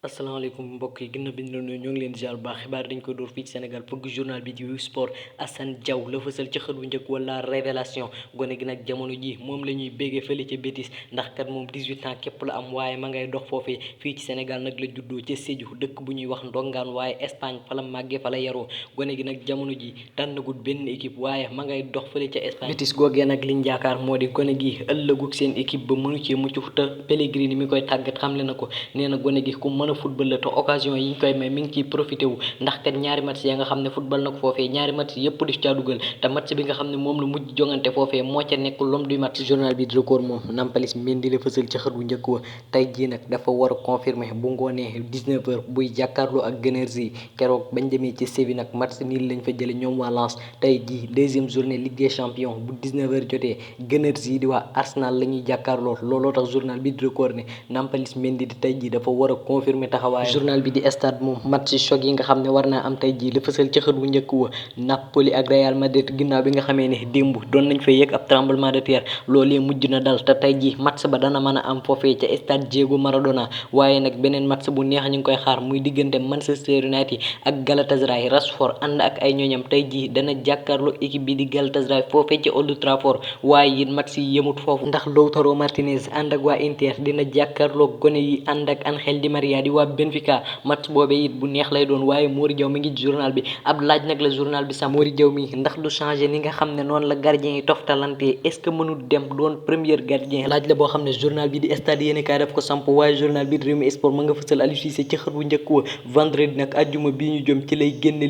asalaamaaleykum mbokk yi ginnaaw bi ñu leen ñoo ngi leen ziar bu baax xibaar dañ ko door fii ci Sénégal fëgg journal bi di sport Assane Diaw la fësal ci xët wu njëkk wala révélation gone gi nag jamono ji moom la ñuy béggee fële ca Bétis ndax kat moom 18 ans képp la am waaye ma ngay dox foofee fii ci Sénégal nag la juddoo ca Sédhiou dëkk bu ñuy wax ndongaan waaye Espagne fa la màggee fa la yaroo gone gi nag jamono ji tànnagul benn équipe waaye ma ngay dox fële ca Espagne Bétis googee nag liñ yaakaar moo di gone gi ëllëgug seen équipe ba mënu cee mucc te Pellegrini mi koy tàggat xamle na ko nee na gone gi ku mën a football la te occasion yi ñu koy may mi ngi ciy profité wu ndax kat ñaari match ya nga xam ne football na ko foofee ñaari match yëpp di caa dugal te match bi nga xam ne moom la mujj jongante foofee moo ca nekk l'homme du match journal bi di record moom Nampalys Mendy la fësal ca xët wu njëkk wa tey jii nag dafa war a confirmer bu ngoonee 19h buy jàkkaarloo ak Gunners yi keroog bañ demee ci Séville nag match nii lañ fa jële ñoom waa Lens tey jii deuxième journée Ligue des champions bu 19h jotee Gunners yi di waa Arsenal la ñuy jàkkaarloo looloo tax journal bi di record ne Nampalys Mendy di tey jii dafa war a confirmer taxawaay journal bi di stade moom match choc yi nga xam ne war naa am tey jii la fësal ci xët wu njëkk wa Napoli ak Real Madrid ginnaaw bi nga xamee ne démb doon nañ fa yëg ab tremblement de terre loolee mujj na dal te tey jii match ba dana mën a am foofee ca stade Diego Maradona waaye nag beneen match bu neex ñu ngi koy xaar muy diggante Manchester United ak Galatasaray Rashford ànd ak ay ñooñam tey jii dana jàkkaarloo équipe bi di Galatasaray foofee ca Old Trafford waaye it match yi yemut foofu ndax Lautaro Martinez ànd ak waa Inter dina jàkkaarloo gone yi ànd ak Angel Di Maria di waa Benfica match boobee it bu neex lay doon waaye Mori Diaw mi ngi journal bi ab laaj nag la journal bi sax Mori Diaw mi ndax du changer ni nga xam ne noonu la gardien yi toftalante est-ce que mënul dem doon premier gardien laaj la boo xam ne journal bi di stade yéeni kaay daf ko samp waaye journal bi di Rewmi Sport ma nga fësal Aliou Cissé ci xët wu njëkk wa vendredi nag àjjuma bii ñu jëm ci lay génne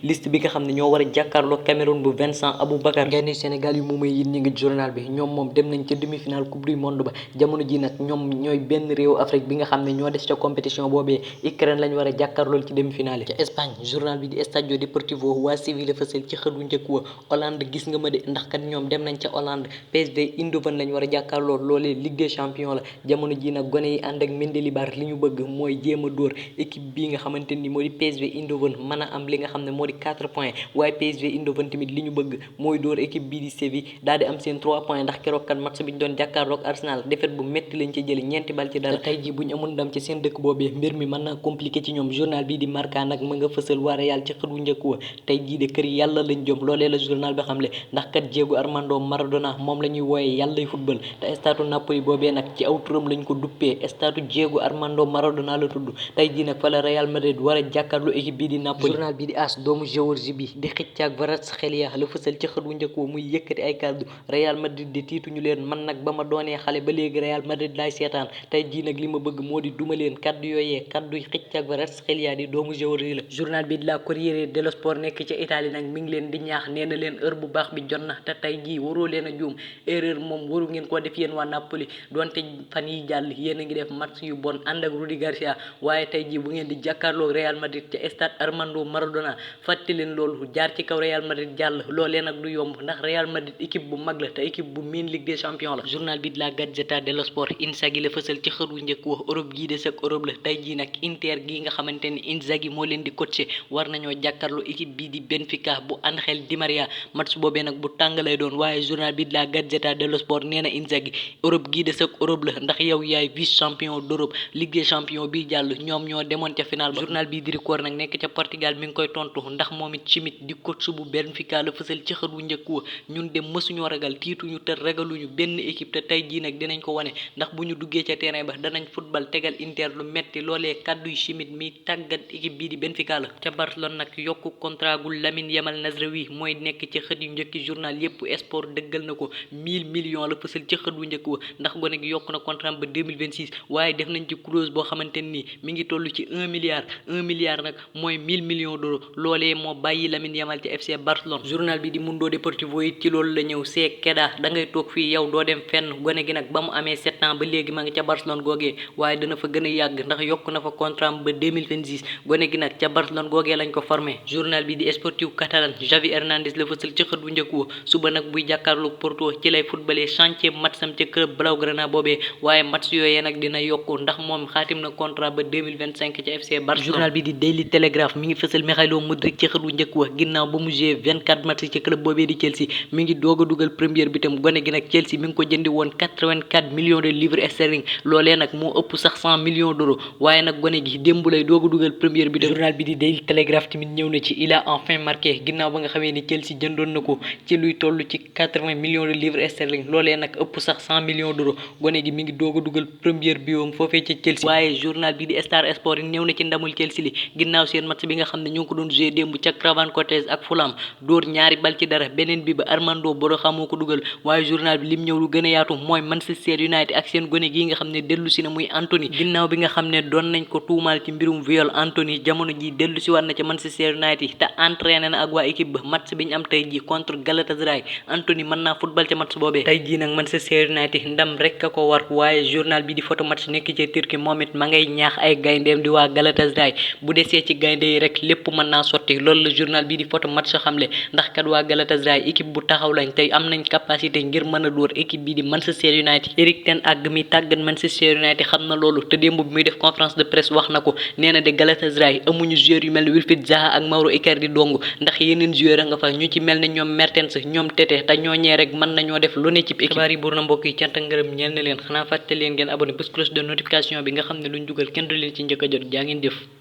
liste bi nga xam ne ñoo war a jàkkaarloo Cameroun bu Vincent Aboubakar gaynde Sénégal yu moomay yit ñi ngi journal bi ñoom moom dem nañ ca demi-finale coupe du monde ba jamono ji nag ñoom ñooy benn réew Afrique bi nga xam ne ñoo des ca compétition boobee Ukraine lañ war a jàkkaarlool ci demi-finale ca Espagne journal bi di Stadio Deportivo waa Séville fësal ci xët wu njëkk wa Hollande gis nga ma de ndax kat ñoom dem nañ ca Hollande PSV Eindhoven lañ war a jàkkaarlool loolee Ligue des champions la jamono ji nag gone yi ànd ak Mendelibar li ñu bëgg mooy jéem a dóor équipe bii nga xamante ni moo di PSV Eindhoven mën a am li nga xam ne moo di 4 points waaye PSV Eindhoven tamit li ñu bëgg mooy dóor équipe bii di Séville daal di am seen 3 points ndax keroog kat match bi ñu doon jàkkaarloog Arsenal défaite bu métti lañ ca jëli ñeenti bal ci dara tey ji bu ñu amoon ndam ci seen dëkk boobee mbir mi mën naa compliqué ci ñoom journal bii di Marca nag ma nga fësal waa Real ci xët wu njëkk wa tey jii de kër yàlla lañ jëm loolee la journal bi xamle ndax kat Diego Armando Maradona moom la ñuy wooyee yàllay football te stade Napoli boobee nag ci aw turam lañ ko duppee stade Diego Armando Maradona la tudd tey jii nag fa la Real Madrid war a jàkkaarloo équipe bii di Napoli journal bi di AS doomu Géorgie bi di xiccaak Kvaratskhelia la fësal ci xët wu njëkk wa muy yëkkati ay kàddu Real Madrid di tiituñu leen man nag ba ma doonee xale ba léegi Real Madrid laay seetaan tey jii nag li ma bëgg moo di duma leen kàddu yooyee kàddu xiccaak Kvaratskhelia di doomu Géorgie la journal bi di la Corriere dello Sport nekk ca Italie nag mi ngi leen di ñaax nee na leen heure bu baax bi jot na te tey jii waroo leen a juum erreur moom waru ngeen koo def yéen waa Napoli donte fan yi jàll yéen a ngi def match yu bon ànd ak Rudi Garcia waaye tey jii bu ngeen di jàkkaarloo Real Madrid ca stade Armando Maradona fàtte leen loolu jaar ci kaw Real Madrid jàll loolee nag du yomb ndax Real Madrid équipe bu mag la te équipe bu miin Ligue des champions la journal bi de la Gazzetta dello Sport Inzaghi la fësal ci xët wu njëkk wax Europe gii des ak Europe la tey jii nag Inter gii nga xamante ni Inzaghi moo leen di coacher war nañoo jàkkaarloo équipe bii di Benfica bu Angel Di Maria match boobee nag bu tàng lay doon waaye journal bi de la Gazzetta dello Sport nee na Inzaghi Europe gii des ak Europe la ndax yow yaay vice champion d'Europe Ligue des champions bii jàll ñoom ñoo demoon ca final ba journal bi di record nag nekk ca Portugal mi ngi koy tontu ndax moom it Schmidt di coach bu Benfica la fësal ci xët wu njëkk wa ñun de mësuñoo ragal tiituñu te ragaluñu benn équipe te tey jii nag dinañ ko wane ndax bu ñu duggee ca terrain ba danañ football tegal Inter lu metti loolee kàdduy Schmidt mi tàggat équipe bii di Benfica la ca Barcelone nag yokku contrat gu Lamine Yamal Nasraoui mooy nekk ci xët yu njëkki journal yépp sport dëggal na ko 1000 millions la fësal ci xët wu njëkk wa ndax gone gi yokk na contrat ba 2026 waaye def nañ ci clause boo xamante ni mi ngi toll ci 1 milliard nag mooy 1000 millions d'euros loolee moo bàyyi Lamine Yamal ci FC Barcelone journal bi di Mundo Deportivo it ci loolu la ñëw see Keda da ngay toog fii yow doo dem fenn gone gi nag ba mu amee 7 ans ba léegi ma ngi ca Barcelone googee waaye dana fa gën a yàgg ndax yokk na fa contrat ba 2026 gone gi nag ca Barcelone googee lañ ko formé journal bi di Sportiu Catalan Xavi Hernandez la fësal ci xët bu njëkk wa suba nag buy jàkkaarloog Porto ci lay footballé chantier matcham ca club Blaugrana boobee waaye match yooyee nag dina yokku ndax moom xaatim na contrat ba 2025 ca FC Barcelone journal bi di Daily Telegraph mi ngi fësal Mikhailo Mudryk ci xët bu njëkk wa ginnaaw ba mu joué 24 match ci club boobee di Chelsea mi ngi doog a dugal première bitam gone gi nag Chelsea mi ngi ko jëndi woon 84 millions de livres sterling loolee nag moo ëpp sax 100 millions d'euros waaye nag gone gi démb lay doog a dugal première bi. journal bi di Daily Telegraph tamit ñëw na ci il a enfin marqué ginnaaw ba nga xamee ni Chelsea jëndoon na ko ci luy toll ci 80 millions de livres sterling loolee nag ëpp sax 100 millions d'euros gone gi mi ngi doog a dugal première biom foofee ca Chelsea. waaye journal bi di Star Sport ñëw na ci ndamul Chelsea li ginnaaw seen match bi nga xam ne ñoo ngi ko doon joué démb ca Craven Cottage ak Fulham dóor ñaari bal ci dara beneen bi ba Armando Broja moo ko dugal. waaye journal bi lim ñëw lu gën a yaatu mooy Manchester United ak seen gone gi nga xam ne dellu si na muy Anthony ginnaaw bi nga xam ne doon nañ ko tuumaal ci mbirum viol Anthony jamono ji dellu si war na ca Manchester United te entraîné na ak waa équipe ba match bi ñu am tey ji contre Galatasaray Anthony mën naa football ca match boobee. tey jii nag Manchester United ndam rek a ko war waaye journal bi di photo match nekk ci Turquie moom it ma ngay ñaax ay gayndeem di waa Galatasaray bu desee ci gaynde yi rek lépp mën naa sotti loolu la journal bi di photo match xamle ndax kat waa Galatasaray équipe bu taxaw lañ tey am nañ capacité ngir mën a dóor équipe bi di Manchester United. Erik ten Hag mi tàggat Manchester United xam na loolu te démb bi muy def conférence de presse wax na ko nee na de Galatasaray amuñu joueur yu mel ne Wilfried Zaha ak Mauro Icardi dong ndax yeneen joueur a nga fa ñu ci mel ne ñoom Mertens ñoom Tete te ñooñee rek mën nañoo def lu ne ci équipe. xibaar yi buur na mbokk yi cant ak ngërëm ñeel na leen xanaa fàtte leen ngeen abonné bés cloche de notification bi nga xam ne luñ dugal kenn du leen ci njëkk a jot jaa ngeen jëf.